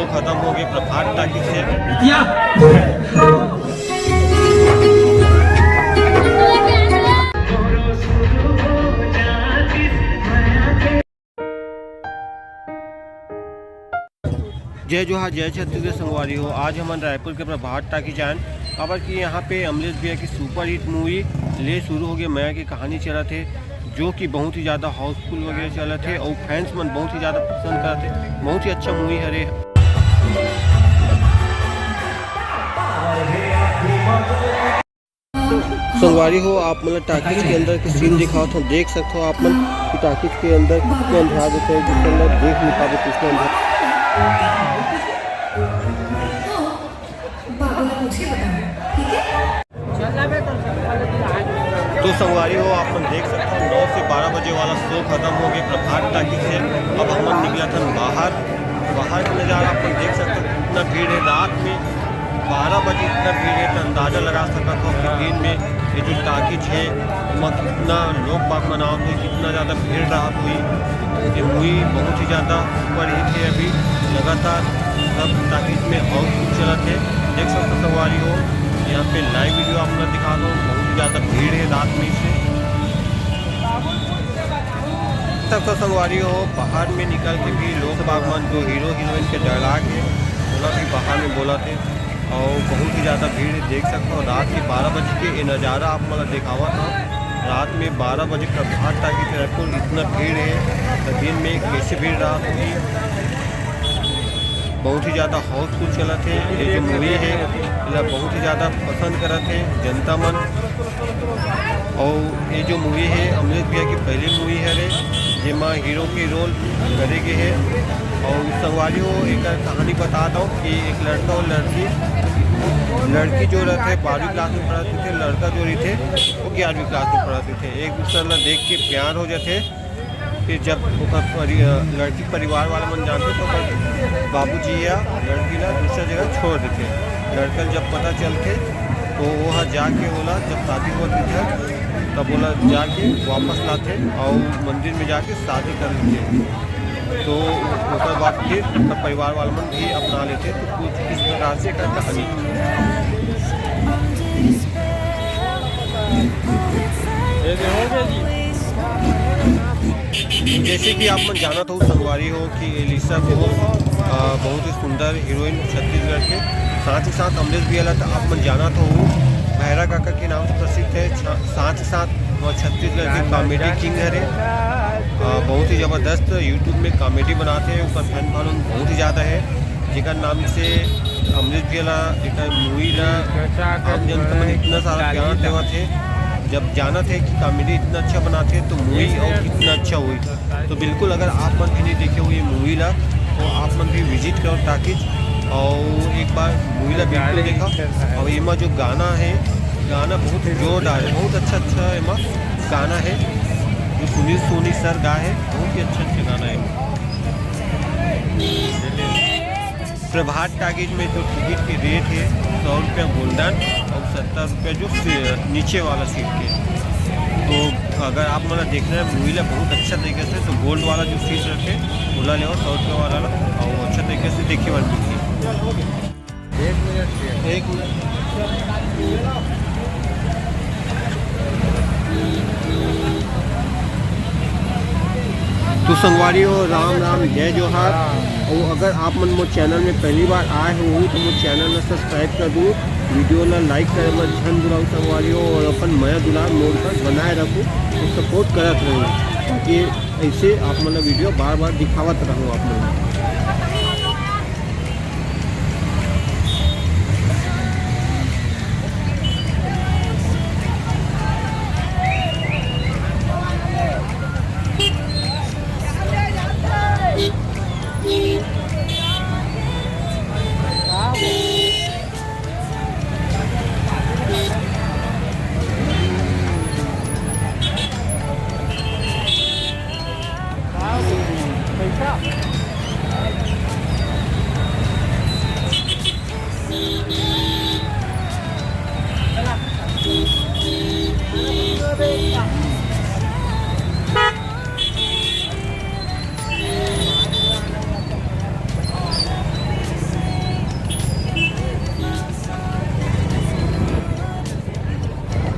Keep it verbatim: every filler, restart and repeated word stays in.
खत्म हो गए प्रभात टाकीज से। जय जोहार, जय छत्तीसगढ़ संगवारी हो। आज हमन रायपुर के प्रभात टाकीज आयन, काबर कि यहाँ पे अमलेश भैया की सुपरहिट मूवी ले शुरू हो गए मया के कहानी चलत हे, जो कि बहुत ही ज़्यादा हाउसफुल वगैरह चलत हे और फैंस मन बहुत ही ज़्यादा पसंद करत हे। बहुत ही अच्छा मूवी हरे। संगवारी हो, आप मन ला टाकीज के अंदर के सीन दिखावत हो, देख सकत हो आप मन कि टाकीज के अंदर के अंधेरा देखे, जिसके अंदर देख नहीं पावे, किसके अंदर। बाबूला मुझे बताओ, ठीक है? तो संगवारी हो, आप मन देख सकते हो, नौ से बारह बजे वाला शो खत्म हो गए प्रभात टाकीज से। अब हमन निकलत हन बाहर। बाहर के नज़ारा आप मन देख सकते हो, कितना भीड़ है रात में। बारह बजे इतना भीड़ है, तो अंदाजा लगा सकत हो कि दिन में ये जो टाकीज है, ओमा कितना लोग बाग मन आवत होही, कितना ज़्यादा भीड़ रहत होही। ये मूवी बहुत ही ज़्यादा सुपरहिट है, अभी लगातार सब टाकीज में हाउसफुल चलत है। देख सकते हो संगवारी हो, यहाँ पे लाइव वीडियो आप लोग दिखा दो, बहुत ही ज़्यादा भीड़ है रात में इसे। तब तो संगवारी हो, बाहर में निकल के भी लोग बाग मन जो हीरो हीरोइन के डायलॉग है, ओला भी बाहर में बोलत हे। और बहुत ही ज़्यादा भीड़ है, देख सकते हो रात के बारह बजे के ये नज़ारा आप मन ला दिखावत हो। रात में बारह बजे प्रभात टाकीज रायपुर इतना भीड़ है, तो दिन में कैसे भीड़ रहत होही। बहुत ही ज़्यादा हाउसफुल चलत हे। ये जो मूवी है, एला बहुत ही ज़्यादा पसंद करत हे जनता मन। और ये जो मूवी है, अमलेश भैया की पहली मूवी हरे, जेमा हीरो के रोल करे गे हे। और संगवारी हो, एक कहानी बता दो कि एक लड़का और लड़की, लड़की जो रहते बारहवीं क्लास में पढ़त रहिथे, लड़का जो रहिथे वो ग्यारहवीं क्लास में पढ़त रहिथे। एक दूसरा ला देख के प्यार हो जाथे। फिर जब ओकर परि-, अ, लड़की परिवार वाला मन जानथे, तो ओकर बाबूजी या लड़की ला दूसरा जगह छोड़ देथे। लड़का ल जब पता चलथे, तो वो ह जाके ओला, जब शादी होवत रहिथे, तब ओला जाके वापस लाथे और मंदिर में जाके शादी कर लेथे। तो ओकर बाद फिर ओकर परिवार वाला मन भी अपना लेथे। तो कुछ इस प्रकार से एकर कहानी। ये दे हो गया जी। जैसे कि आप मन जानत हो संगवारी हो कि एलिसा घोष, अ, बहुत ही सुंदर हीरोइन छत्तीसगढ़ के, साथ ही साथ अमलेश भैया ला तो आप मन जानत हो, भैरा काका के नाम से प्रसिद्ध है। छा-, साथ ही साथ वो छत्तीसगढ़ के कॉमेडी किंग हरे। अ, बहुत ही जबरदस्त YouTube में कॉमेडी बनाथे, ओकर फैन फॉलोइंग बहुत ही ज़्यादा है। जेकर नाम से अमलेश भैया ला, एकर मूवी ला आम जनता मन इतना सारा प्यार देवत हे। जब जानत हे कि कॉमेडी इतना अच्छा बनाथे, तो मूवी और कितना अच्छा होही। तो बिल्कुल, अगर आप मन भी नहीं देखे हो ये मूवी ला, तो आप मन भी विजिट करो टाकीज और एक बार मूवी ला बिल्कुल देखो। और एमा जो गाना है, गाना बहुत जोरदार है, बहुत अच्छा अच्छा एमा गाना है, जो सुनील सोनी सर गाए है, बहुत ही अच्छा अच्छा गाना है। प्रभात टाकीज में जो टिकट के रेट है, सौ रुपया गोल्डन और सत्तर रुपया जो सी-, नीचे वाला सीट के। तो अगर आप मन ला देखना है, मूवी ला बहुत अच्छा तरीके से, तो गोल्ड वाला जो सीट रखे, ओला लेवा, सौ रुपया वाला ला, और अच्छा तरीके से देखे बर मिलही। एक मिनट, एक मिनट। तो संगवारी हो, राम राम, जय जोहार। और अगर आप मन मोर चैनल में पहली बार आए हो, तो मोर चैनल ला सब्सक्राइब कर दू, वीडियो ला लाइक करे बर झन भुलाऊ संगवारी हो, और अपन मया दुलार मोर पर बनाए रखू, तो सपोर्ट करत रहू, ताकि ऐसे आप मन ला वीडियो बार बार दिखावत रहूँ आप मन ला।